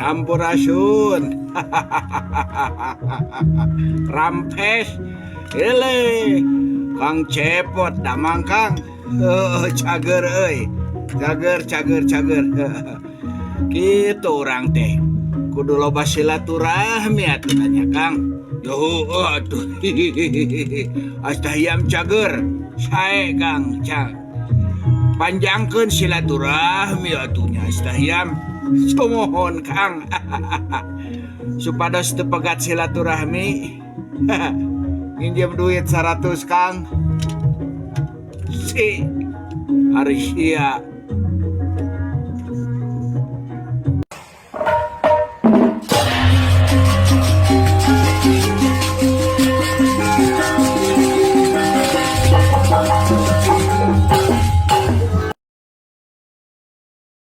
Sampurasun. Rampes. Ele. Kang Cepot damang, Kang. Heuh, cager euy. Cager, cager, cager. Kitu urang teh. Kudu loba silaturahmi atuh tanya, Kang. Yo heueuh atuh. Astahiyam cager. Sae, Kang, cang. Panjangkeun silaturahmi atuh nya, Astahiyam. Sumuhun, Kang. Supados teu pegat silaturahmi. Nginjem duit 100, Kang. Si ari sia.